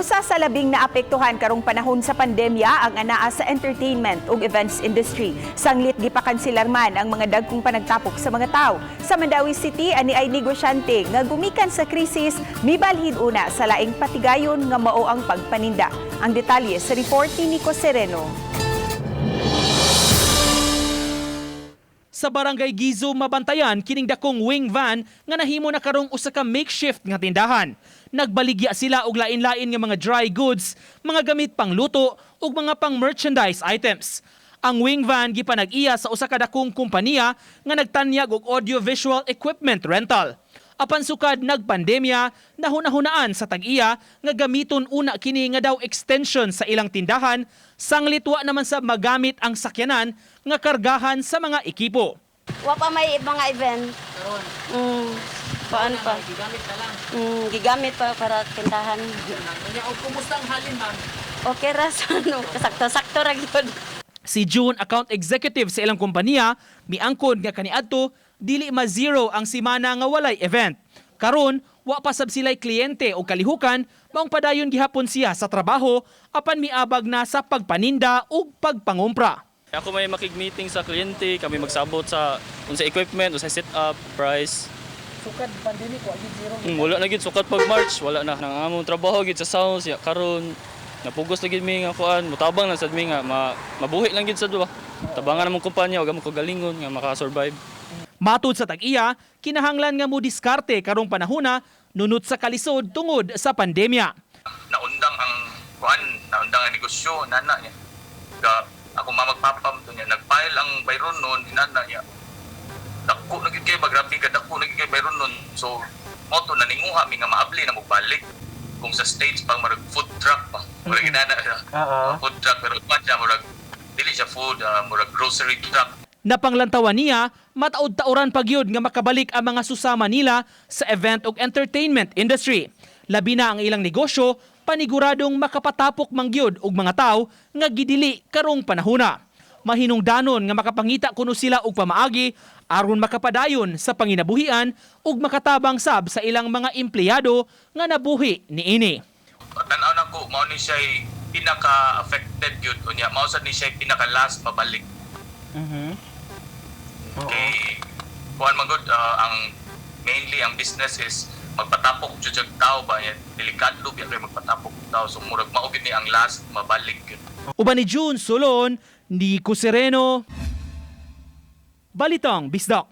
Usa sa labing naapektuhan karong panahon sa pandemya ang anaa sa entertainment ug events industry. Sanglit gipakanselar man ang mga dagkong panagtapok sa mga tao. Sa Mandaue City, ani ay negosyante nga gumikan sa krisis, mibalhin una sa laing patigayon nga mao ang pagpaninda. Ang detalye sa report ni Nico Sereno. Sa Barangay Gizo, mabantayan kining dakong wing van nga nahimo na karong usa ka makeshift nga tindahan. Nagbaligya sila og lain-lain nga mga dry goods, mga gamit pangluto ug mga pang-merchandise items. Ang wing van gipanag-iya sa usa ka dakong kompanya nga nagtanyag og audio-visual equipment rental. Apan sukad nagpandemya, nahunahunaan sa tag-iya nga gamiton una kini nga daw extension sa ilang tindahan, sanglit wa naman sa magamit ang sakyanan nga kargahan sa mga ekipo. Wa pa may mga event. Karon. Paan pa? Gigamit na lang. Gigamit pa para tindahan. Unya, og kumusta ang halin, ma'am? Okay ra sa ano, sakto-sakto ra gyud. Si June, account executive sa ilang kompanya, miangkon nga kaniadto dili ma-zero ang simana nga walay event. Karon, wa pa sab sila'y kliyente o kalihukan, maong padayon gihapon siya sa trabaho apan miabag na sa pagpaninda ug pagpangumpra. Ako may makig-meeting sa kliyente, kami magsabot sa unsa equipment, unsa setup, price. Sukad pandemic wa gid zero. Wala na gid sukat pag March, wala na nang among trabaho gid sa sounds ya karon. Napugos na gid mi nga kuan, mutabang lang sad mi nga mabuhi lang gid sa duwa. Tabangan among kumpanya ug among kagalingon nga maka-survive. Matud sa tag-iya, kinahanglan nga mo diskarte karong panahona nunot sa kalisod tungod sa pandemya. Naundang ang kuan, naundang ang negosyo nana niya ga ako mamagpapam to niya, nag-file ang bayron noon inana niya, dako na gyud kay ba, grabe ka dako na gyud kay bayron noon. So mo to naninguha mi nga maabli na mogbalik kung sa States pang marag food truck pa, murag inana siya. Food truck, pero kuan siya, murag dili siya food, murag grocery truck. Napanglantawan niya, mataod-tauran pagyud nga makabalik ang mga susama nila sa event ug entertainment industry. Labi na ang ilang negosyo, paniguradong makapatapok mangyud og mga tawo nga gidili karong panahona. Mahinungdanon nga makapangita kuno sila og pamaagi aron makapadayon sa panginabuhian ug makatabang sab sa ilang mga empleyado nga nabuhi niini. Tan-aw na ko, mao ni siya pinaka affected gyud unya mao sad ni siya pinaka last mabalik. Kay kuan man gud, ang mainly ang business is magpatapok jud sa tao ba niya, delikado biya kay magpatapok og tao, so murag mao gyud ni ang last mabalik gyud. Uban ni June Solon, Nico Sereno, Balitang Bisdak.